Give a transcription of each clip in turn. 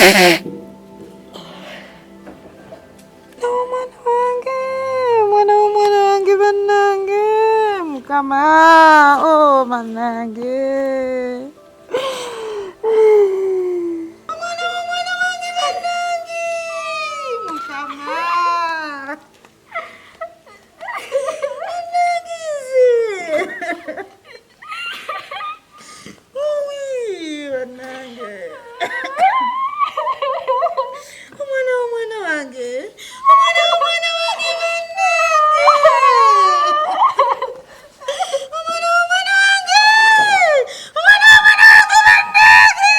Omwana wange, omwana w'omwana wange bannange, Mukama, oh bannange. Omwana w'omwana wange bannange, Mukama. Bannange nze. Bannange. Omwana w'omwana wange. Omwana w'omwana wange bannange. Omwana w'omwana wange. Omwana w'omwana wange bannange.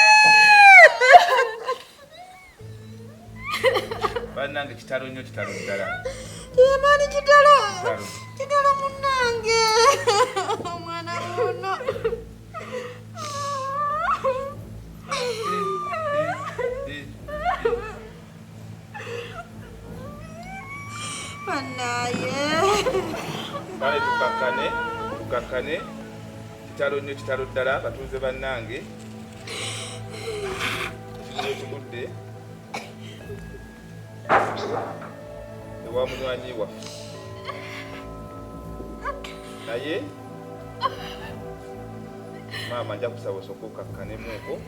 Bannange, kitalo nnyo, kitalo ddala. Kyemaani kitalo. Kitalo munnange. Omwana wuno. Bannaye. Kale tukakkane, tukakkane. Kitalo nnyo, kitalo ddala, batuuze bannange. Ekizibu ekigudde ewa munywanyi waffe, naye maama, nja kusaba osooke okakkanemuko,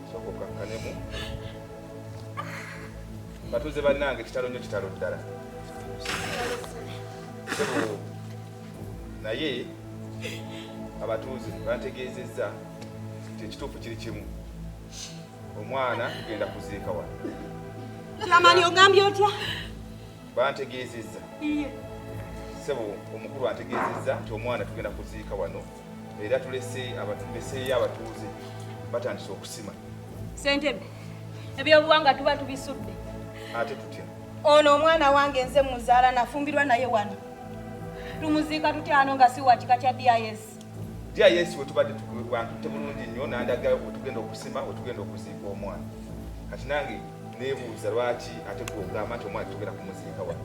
osooke okakkanemu. Batuuze bannange, kitalo nnyo, kitalo ddala. Sebo, naye abatuuze bantegeezezza nti ekituufu kiri kimu, omwana tugenda kuziika wano. Kyamaani, ogambye otya? Bantegeezezza, sebo omukulu antegeezezza nti omwana tugenda kuziika wano, era tulese tuleseeyo abatuuze batandise okusima. Sentebe, ebyobuwanga tuba tubisudde. Ate tutya? Ono omwana wange nze muzaala, nafumbirwa naye wano. Tumuziika tutya ano nga si wa kika kya DIS? DIS wetubadde wantutte bulungi nnyo nandaga wetugenda okusima, wetugenda okuziika omwana. Kati nange neebuuza lwaki ate gwogamba nti omwana tugenda kumuziika wano.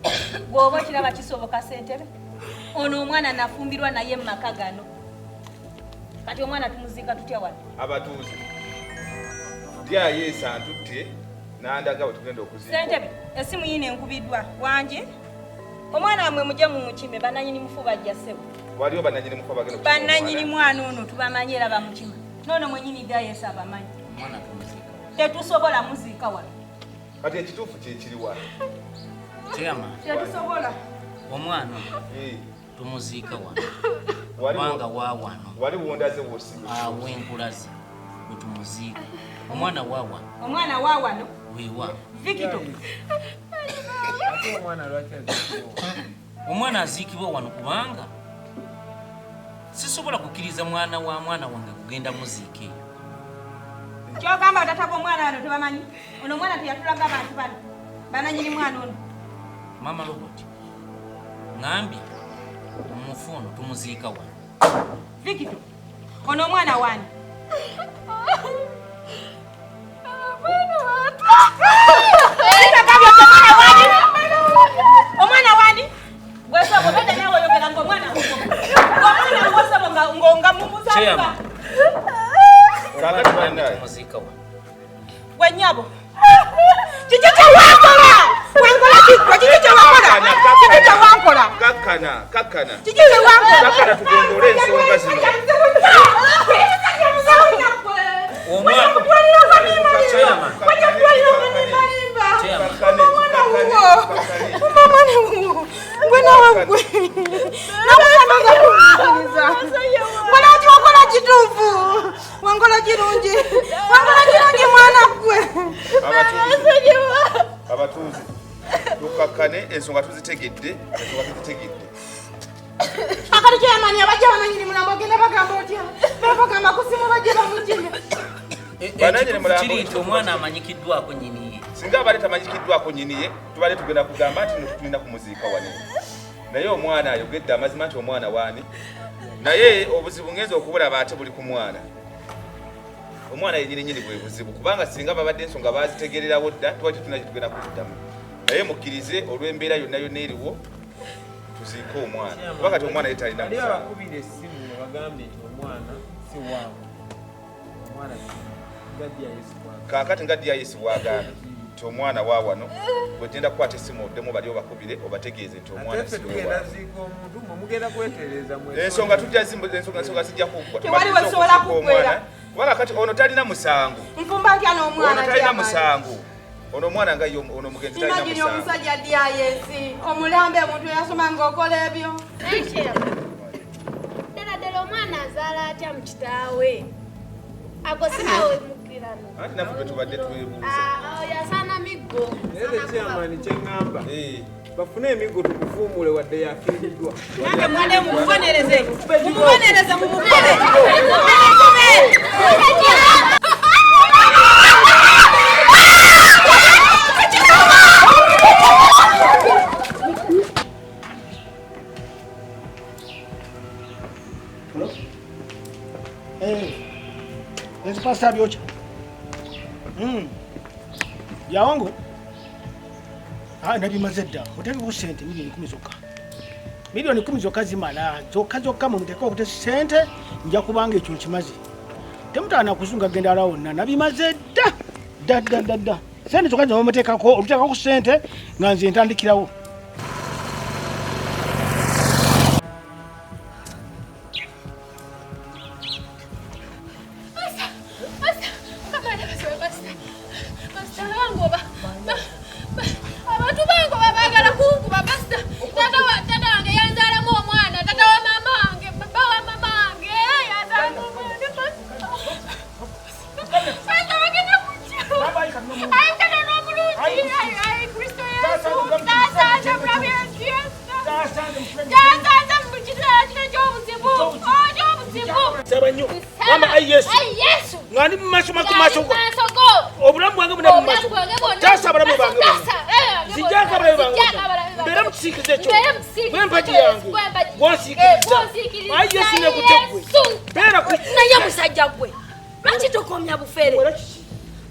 Bw'oba okiraba kisoboka, sentebe, ono omwana nafumbirwa naye mu maka gano. Kati omwana tumuziika tutya wano? Abatuuze, DIS antutte nandaga wetugenda okuziika. Sentebe, esimu yino enkubiddwa. Wangi, omwana wamwe mujje mumukime, bananyini mufu bajja, ssebo. Waliwo bananyini mufu abagenda okukima Bananyini omwana? Mwana ono tubamanyi era bamukima, noono mwenyini DIS abamanyi. Omwana tumuziika. Tetusobola muziika wano. Kati ekituufu kyekiriwa? Chairman. Tetusobola. Omwana ono tumuziika wano kubanga wa wano. Wali wondaze wosimye. Awo enkulaze bwe tumuziika omwana wa wano. Omwana wa wano. Wewa. Victor. Ate omwana lwaki aziikibwa? Omwana aziikibwa wano kubanga sisobola kukkiriza mwana wa mwana wange kugenda muziika eyo. Kyogamba batata b'omwana wano tebamanyi? Ono omwana teyatulaga abantu bano bananyini mwana ono? Mama Robot, ŋambye omufu ono tumuziika wano. Victor, ono omwana wani? Omwana wani? Gwesebo beda nawe oyogera ngaomwana ng'omwana wosebo nga mumuzaluka. Chairman. Kakati bannaye, tumuziika wano. Gwe nnyabo, kiki kyewankola? Wankola kikwe? Kiki kyewakola? Kiki kyewankola? Kakkana, kakkana. Kiki kyewankola? Kakkana, tugondole ensonga zino. Omwana. Chairman. Chairman. Kakkane, tukakkane, tukakkane. Mama wuwo. Gwe nawe gwe. Nakusamaza kumpuliriza. Gwe lwaki wakola kituufu? Wankola kirungi. Wankola kirungi mwana gwe. Abatuuze, abatuuze, tukakkane, ensonga tuzitegedde, ensonga tuzitegedde. Akati kyamani, abajja bananyini mulambo ogenda bagamba otya? Babagamba kusimu bajje bamugime. Bananyini Ekituufu mulambo. kiri nti omwana amanyikiddwako nyini ye. Singa abadde tamanyikiddwako nyini ye, tubadde tugenda kugamba nti no tulina kumuziika wano, naye omwana ayogedde amazima nti omwana waani. Naye obuzibu ngenza okubulaba ate buli ku mwana, omwana yenyini nyini bwe buzibu, kubanga singa babadde ensonga bazitegererawo dda, tuba tetulina kyetugenda kuddamu. Naye mukkirize olw'embeera yonna yonna eriwo, tuziike omwana, kuba kati omwana ye talina Bali musango. abakubira essimu ne bagambye nti omwana si waabwe, omwana si Kaakati nga DIS bw'agambye nti omwana wa wano, gwe genda kukwata essimu oddemu bali obakubire obategeeze nti omwana Ate si ffe we tugenda waabwe. ziika omuntu, mwe mugenda kwetereeza mwe. Ensonga tujja ensonga zijja kuggwa. Tewali Tumalirize wesobola okuziika kuggwera. omwana. Kubanga kati ono talina musango. Nfumba ntya n'omwana Ono talina Chairman? musango. Ono omwana nga ye ono omugenzi talina Imagine musango. omusajja DIS omulambe omuntu eyasoma ng'okola ebyo. Naye Chairman, ddala ddala omwana azaala atya mu kitaawe? Ago si mawemukirano. Anti naffe bwe tubadde twebuuza. Ah, oyo asaana miggo. Naye nze chairman kye ŋŋamba, Eh. bafune emiggo tukufuumule wadde yafiiriddwa. Nange mwane mumubonereze, mumubonereze, mumukube, mumukube. Hello? Eh, nze Pastor Byocha. Yawangu. Ah, nabimaze dda. Muteekeko ssente 10,000,000 zokka. 10,000,000 zokka zimala. Zokka zokka mumuteeke okute ssente, nja kubanga ekyo nkimaze. Temutaana kuzunga genda ala wonna. Nabimaze dda. Dda, dda, dda, dda. Ssente zokka ze bamuteekako, oluteekako ssente nga nze ntandikirawo. Abantu bangoba baagala kunkuba pasita. Taata wange yanzaalamu omwana, taata wa maama wange, baba wa maama wange yanzaalamu omwana pasita. Pasita bagenda kujja. Ayi Katonda omulungi, ayi Kristo Yesu, taata mulamu Yesu, Yesu. Taata mu kiseera kino eky'obuzibu, eky'obuzibu. Nsaba nnyo. Mama, ayi Yesu. Ayi Yesu. Nga ndi mu maaso ku maaso go. Nga ndi mu maaso go. Obulamu bwange bwonna mu maaso. Obulamu bwange bwonna. Taasa abalamu bange bonna. Taasa, eh, Nzijjako abalabe bange nzijjako bonna. abalabe bange. Mbeere mu kisiikirize kyo. Mbeere mu kisiikirize Gwe mpagi kyo, yange. gwe mpagi. Gw'onsiikiriza. Eh, gw'onsiikiriza. Ayi Yesu nekute ggwe. Yesu. Beera ku- Naye musajja ggwe, lwaki tokomya bufere?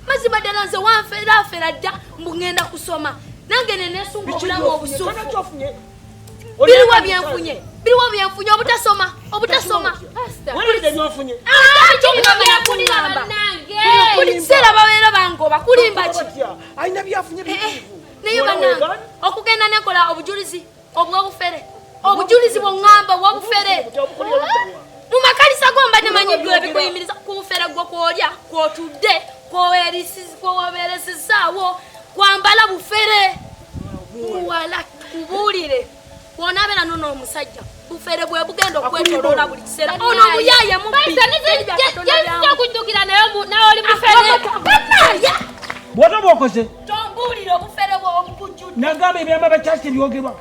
Mazima ddala nze wanferaafera dda mbu ŋŋenda kusoma. Nange ne neesunga obulamu obusufu. Biriwa byenfunye? Biriwa byenfunye obutasoma, obutasoma. Weerabidde by'ofunye. Ah, ky'okuŋŋamba. Buli kiseera babeera bangoba, kulimba ki? Alina byafunye biyitirivu. Naye bannange, okugenda nekola obujulizi obw'obufere. Obujulizi bw'oŋŋamba obw'obufere. Mu makanisa go mbadde manyiddwa ebikuyimiriza ku bufere gwo kw'olya, kw'otudde, kw'oweeresezaawo, kwambala bufere. Muwala, kubuulire. Bw'onaabeera n'ono omusajja, bufere bwe bugenda okwetooloola buli kiseera. Ono omuyaaye mubbi. Pasita, nze okujjukira naye nawe oli mufere. Bannange! Bw'otoba okoze. Tombuulire obufere bwo obukujjudde. Nagamba ebyamba bya kyasi tebyogerwa.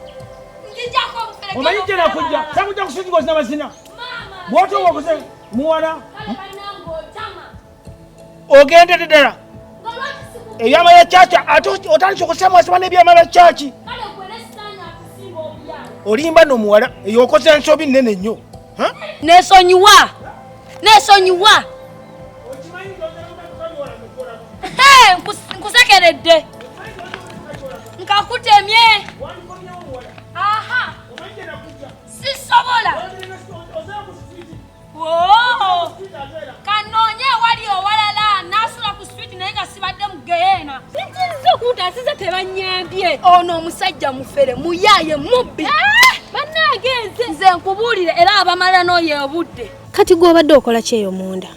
Nzijjako obufere. Omanyi gye nakujja, sakujja kusinga ozina mazina. Bw'otoba okoze, muwala. Kale bannange otama. Ogendedde ddala. Nga lwaki siku- Ebyama bya kyaki, ate otandise okusemwasema n'ebyama bya kyaki. Kale gwe ne sitaani akusinga obuyambi. Olimba nno muwala, eyo okoze ensobi nnene nnyo. Ha? Neesonyiwa. Neesonyiwa. Hey, nkusekeredde. Nkakutemye. Aha. Sisobola. Woo! Kanoonye ewali owalala, naasula ku street naye nga sibadde mu geyeena. Nkirizza okuntaasiza tebanyambye. Ono omusajja mufere, muyaaye, mubbi. Bannange nze. Nze nkubuulire era abamala n'oyo obudde. Kati gw'obadde okola ki eyo munda?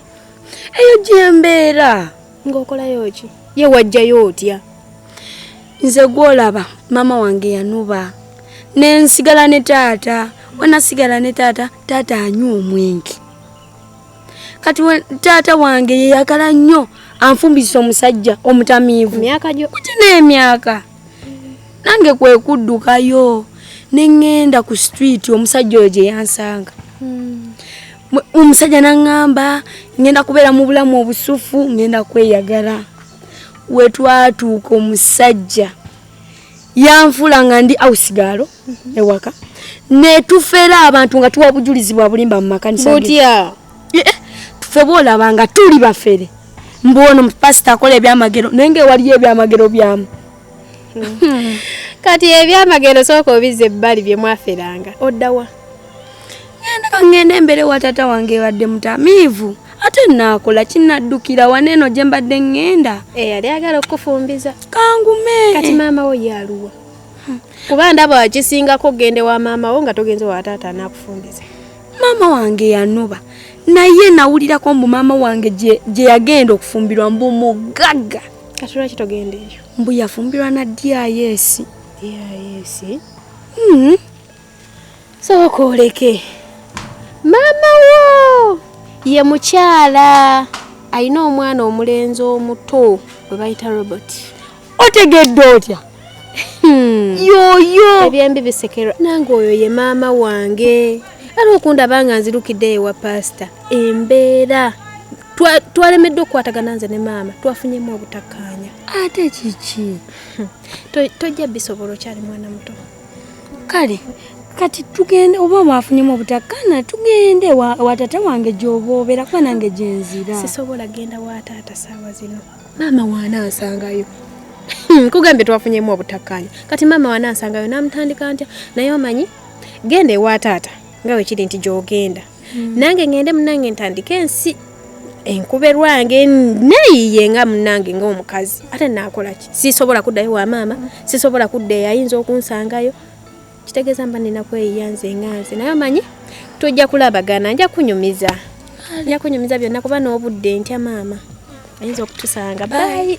Eyo gy'embeera. Ng'okolayo ki? Ye wajjayo otya? Nze gw'olaba maama wange yanuba. Ne nsigala ne taata. We nasigala ne taata, taata anywa omwenge. Kati taata wange yeyagala nnyo anfumbisa omusajja omutamiivu. Emyaka gyo? Kuti n'emyaka. Nange kwe kuddukayo ne ŋŋenda ku street omusajja oyo gye yansanga. Omusajja n'aŋŋamba ŋŋenda kubeera mu bulamu obusufu, ŋŋenda kweyagala. We twatuuka omusajja yanfuula nga ndi awusigaalo ewaka. Ne tufera abantu nga tuwa obujulizi bwa bulimba mu makanisa ge. Butya? Ffe bw'olaba nga tuli bafere. Mbu ono pasita akola ebyamagero, naye ng'ewaliyo ebyamagero byamu. Kati ebyamagero sooka obizze ebbali bye mwaferanga. Odda wa? Ngenda ka ngende embere wa taata wange ebadde mutamiivu. Ate naakola kinaddukira wano eno gye mbadde ŋŋenda. Eyali ayagala okukufumbiza. Kangume. Kati maama wo ye aluwa? Kuba ndaba kisingako ogende wa maama wo nga togenze wa taata anaakufumbiza. Maama wange yanoba naye nawulirako mbu maama wange gye yagenda okufumbirwa mbu mugagga. Kati lwaki togenda eyo? Mbu yafumbirwa na DIS. DIS? Sooka oleke. Maama wo ye mukyala alina omwana omulenzi omuto gwe bayita Robert. Otegedde otya? Yoyo. Ebyembi bisekerwa. Nange oyo ye maama wange. Era okundaba nga nzirukidde ewa pasita. Embeera twalemeddwa okukwatagana nze ne maama, twafunyemu obutakkaanya. Ate kiki? Tojja bisobola, okyali mwana muto. Kale kati tugende, oba mwafunyemu obutakkaana tugende wa taata wange gy'oba obeera kuba nange gye nzira. Sisobola genda wa taata saawa zino. Maama wanansangayo. Nkugambye twafunyemu obutakkaanya. Kati maama wanansangayo namutandika ntya? Naye omanyi genda ewa taata nga bwe kiri nti gy'ogenda. Nange ngende munnange ntandike ensi enkube lwange neeyiye nga munnange ng'omukazi. Ate naakola ki? Sisobola kuddayo wa maama, sisobola kudda eyo ayinza okunsangayo. Kitegeeza mba nina kweyiya nze nga nze. Naye omanyi tujja kulabagana, nja kunyumiza. Nja kunyumiza byonna kuba n'obudde ntya maama. Ayinza okutusanga. Bye.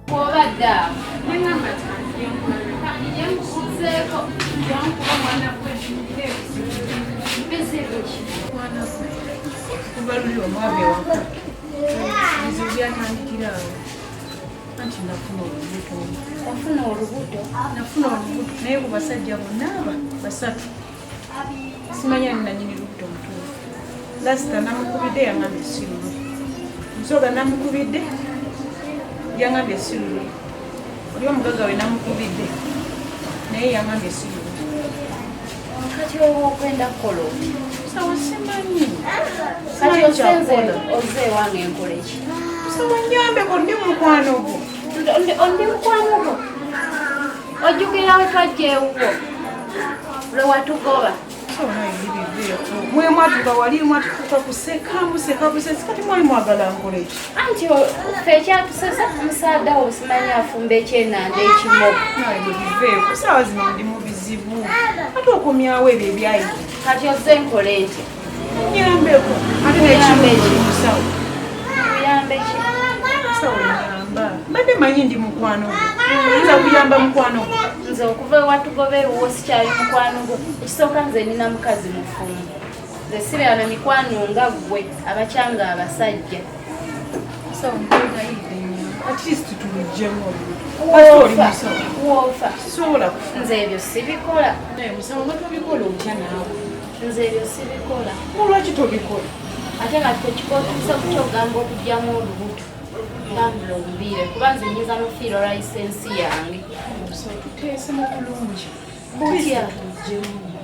Bw'obadde awo neŋŋamba nkubuzeeko bizibu ki? Kuva luli omwava ewaka ebizibu byatandikira awo. Anti nafuna olubuto. Wafuna olubuto? Nafuna olubuto naye ku basajja bonna aba basatu simanya ni nanyini lubuto mutuufu. Lasita namukubidde yangambye si lulwe. Musoga namukubidde yangambye si lulwe. Oli omugagga we namukubidde naye yangambye si lulwe. Kati oba ogenda kukola otya? Sawa simanyi. Kati osenze ozze ewange nkole ki? Sawa nyambeko ndi mukwano gwo. Ndi mukwano gwo? Ojjukira we twajja ewuwo lwe watugoba? Mwe mwatuka wali mwatuka kuseka museka busesi kati mwali mwagala nkole ki? Anti ffe ekyatusesa musaada wo simanyi afumba ekyenanda ekimogo. Naye bwe biveeko saawa zino ndi mu bizibu ate okomyawo ebyo ebyayita. Kati ozze nkole ntya? Nyambeko ate n'ekimogo musawo. Kuyambe ki? Musawo nyamba. Mbadde manyi ndi mukwano gwo. Oyinza kuyamba mukwano gwo? Nze okuva ewatugoba ewuwo sikyali mukwano gwo. Ekisooka nze nina mukazi mufumbo. Nze sibeera na mikwano nga ggwe abakyanga abasajja. Musawo nkwegayidde nnyamba. At least tuluggyemu olubuto. Oli musawo. Woofa. Sisobola kufa. Nze ebyo sibikola. Naye musawo nga tobikola otya naawe? Nze ebyo sibikola. Lwaki tobikola? Ate nga tekikotuuse ku kyogamba okuggyamu olubuto. Tambula omubiire kuba nze nnyinza n'okufiirwa layisensi yange. Musawo tuteese mu bulungi. Butya?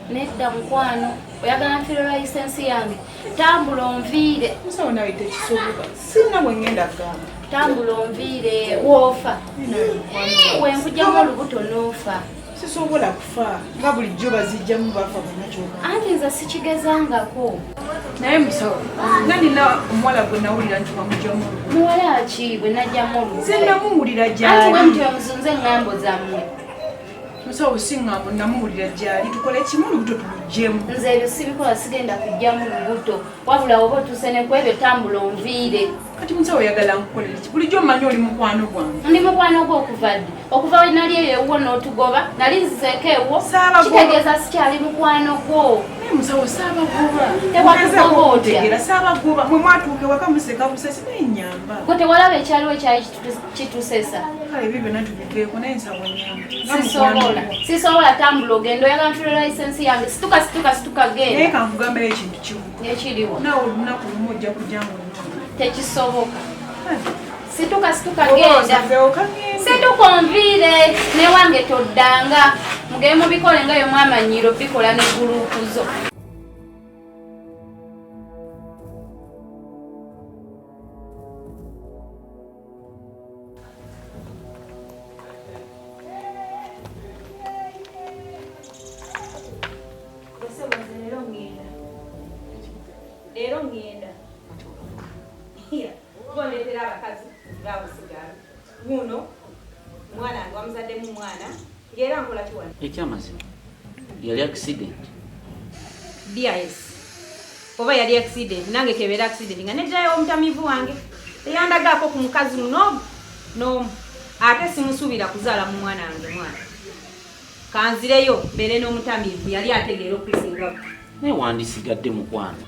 Nedda mukwano, oyagala nfiirwe layisensi yange? Tambula onviire. Musawo nawe tekisoboka. Sirina bwe ngenda kugamba. Tambula onviire woofa. Wenkugyamu olubuto n'ofa. Sisobola kufa nga bulijjo bazijjamu bafa bonna kyokka. Anti nze sikigezangako. Naye musawo nga nina omuwala gwe nawulira nti wamugyamu olubuto. Muwala ki gwe najjamu olubuto? Nze namuwulira gy'ali. Anti bwe mutyo muzunze eŋŋambo zammwe. Musawo si ŋŋambo namuwulira gy'ali tukole kimu olubuto tuluggyemu. Nze ebyo sibikola sigenda kuggyamu lubuto wabula oba otuuse ne ku ebyo tambula onviire. Kati musawo oyagala nkukolere ki? Bulijjo mmanyi oli mukwano gwange. Ndi mukwano gwo okuva ddi? Okuva we nali eyo ewuwo n'otugoba nali nzizeeko ewuwo kitegeeza sikyali mukwano gwo. Naye musawo saabagoba. Tewatugoba otya? Saabagoba mwe mwatuuka ewaka museka busesi naye nnyamba. Gwe tewalaba ekyaliwo ekyali kitusesa. Kale ebyo byonna tubiveeko naye nsawo nnyamba. Sisobola. Sisobola tambula ogenda oyagala nfire layisensi yange. Situka situka situka genda. Naye kankugambeyo ekintu kimu. Ekiriwo. Naawe olunaku lumu ojja kujja ng'onoonya. Tekisoboka. Situka situka genda. Situka onviire newange toddanga. Mugende mubikole nga bwe mwamanyiira obikola ne guluupu zo. Leero ŋŋenda. Gondetera abakazi ngaabusigalo. Guno mwana wange wamuzaddemu mwana ng'era nkola ki wano? Ekyamazima yali accident. DIS. Oba yali accident nange kebeera accident nga nejjayo omutamiivu wange teyandagaako ku mukazi muno n'omu ate simusuubira kuzaala mu mwana wange mwana. Kanzireyo mbeere n'omutamiivu yali ategeera okusinga. Naye wandisigadde mukwano.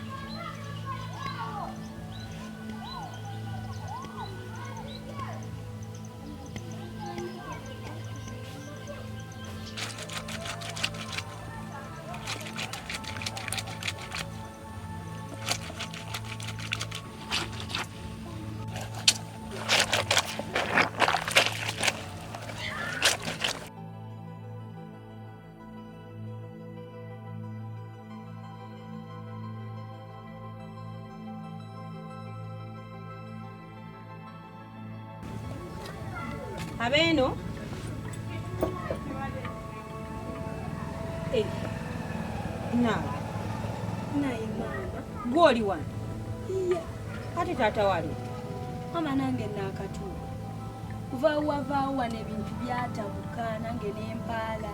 Abeeno naawe Naye maama. Gwe oli wano? Iye. Ate taata wali? Maama nange naakatuuka. Kuva wavaawo wano ebintu byatabuka nange n'empaala.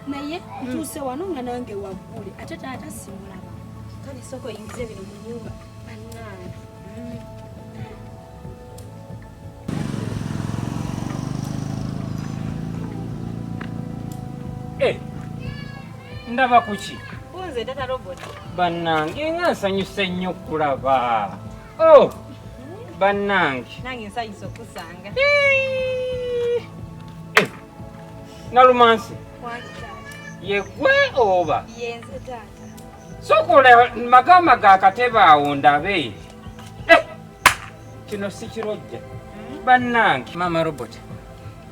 Naye ntuuse wano nga nange waggule ate taata simulaba. Kale sooka oyingize bino mu nnyumba. Bannange. Ndaba kuki? Kunze tata Robot. Bannange nga nsanyuse nnyo okulaba. Oh! Bannange. Nange nsanyuse okusanga. Nalumansi. Wangi taata. Ye gwe oba? Ye nze taata. Sooka magamba ga katebe awo ndabe. Kino si kirojja. Bannange. Maama Robot.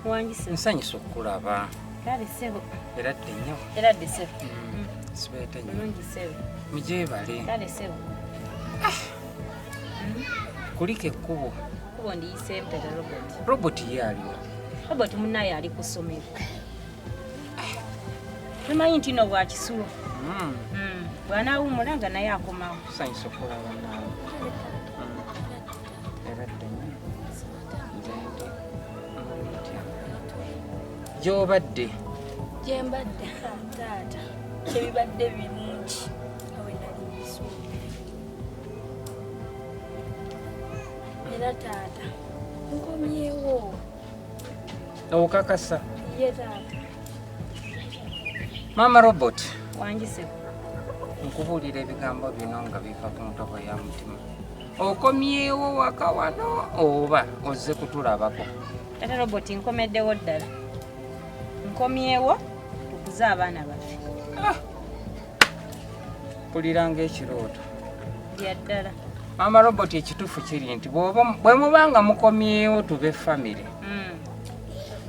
Wangi ssebo. Nsanyuse okulaba. Kale ssebo. Era dde nnyo. Era dde ssebo. Sibeete nnyo. Bulungi ssebo. Mugyebale. Kale ssebo. Kuliko ekkubo. Kkubo ndiyiseemu tata Robot. Robot ye aliwa? Robot munnaye ali ku ssomero. Tumanyi nti nno bwa kisulo. Bw'anaawummula nga naye akomawo. Tusanyuse okulaba naawe. Era dde nnyo. Nze ndi. Gy'obadde? Gye mbadde taata. Tebibadde birungi nga bwe nali mbisuubira. Era taata nkomyewo. Okakasa? Ye taata. Maama Robot. Wangi ssebo. Nkubuulira ebigambo bino nga biva ku ntobo ya mutima. Okomyewo waka wano oba ozze kutulabako? Tata Robot nkomeddewo ddala. Nkomyewo tukuze abaana baffe. Mpulira ng'ekirooto. Bya ddala. Maama Robot ekituufu kiri nti bwe muba nga mukomyewo tube famire.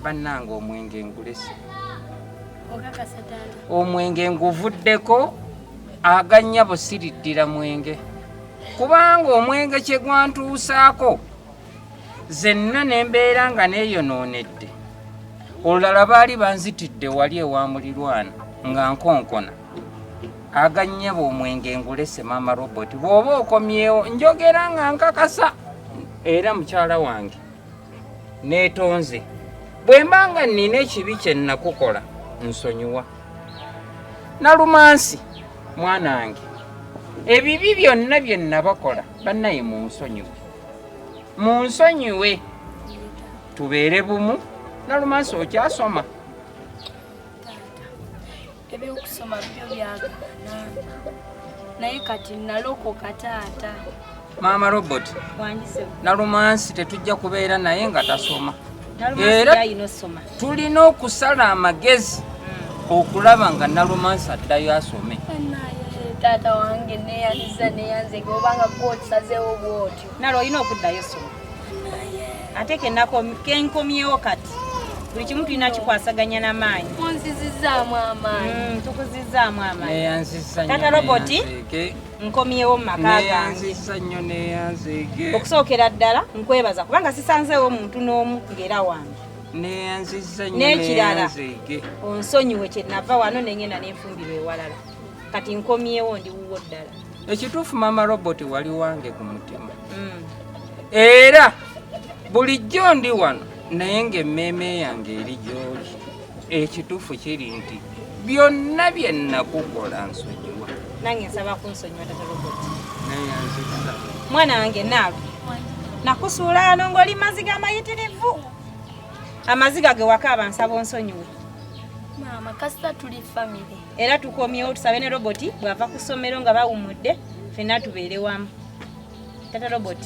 Bannange omwenge ngulese. Okakasa taata. Omwenge nguvuddeko agannya busiriddira mwenge. Kubanga omwenge kye gwantuusaako zenna ne mbeera nga neeyonoonedde. Olulala baali banzitidde wali ewa mulirwana nga nkonkona. Agannyabo omwenge ngulese Maama Robot. Bw'oba okomyewo njogera nga nkakasa era mukyala wange neetonze. Bwe mba nga nnina ekibi kye nnakukola nsonyiwa. Nalumansi mwanange ebibi byonna bye nnabakola bannaye munsonyiwe. Munsonyiwe tubeere bumu. Nalumansi okyasoma? Ebyokusoma byo byagaana. Naye kati nalokoka taata. Maama Robot. Wangi ssebo. Nalumansi tetujja kubeera naye nga tasoma. Nalumansi yalina ossoma. Tulina okusala amagezi okulaba nga Nalumansi addayo asome. Taata wange neeyanziza neeyanze obanga gwokisazeewo bw'otyo. Nalo olina okuddayo soma. Ate kenkomyewo kati buli kimu tulina kikwasaganya n'amaanyi. Munzizizzaamu amaanyi. Tukuzizzaamu amaanyi. Neyanzizza nnyo. Taata Robot. Neyanzeege. Nkomyewo mu maka gange. Neyanzizza nnyo neyanzeege. Okusookera ddala nkwebaza kubanga sisanzeewo muntu n'omu ng'era wange. Neyanzizza nnyo N'ekirala. neyanzeege. Onsonyiwe kye nava wano ne ngenda n'enfumbirwa ewalala. Kati nkomyewo ndi wuwo ddala. Ekituufu maama Robot wali wange ku mutima. Era bulijjo ndi wano naye ng'emmeeme yange eri gy'oli. Ekituufu kiri nti byonna bye nakukola nsonyiwa. Nange nsaba kunsonyiwa tata Robot. Neyanzizza. Mwana wange naawe nakusuula wano ng'oli maziga amayitirivu. Amaziga ge wakaaba nsaba onsonyiwe. Maama kasita tuli famire. Era tukomyewo tusabe ne Robot bw'ava ku ssomero nga bawummudde ffenna tubeere wamu. Tata Robot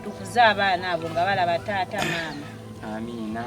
tukuze abaana abo nga balaba taata maama. Amiina.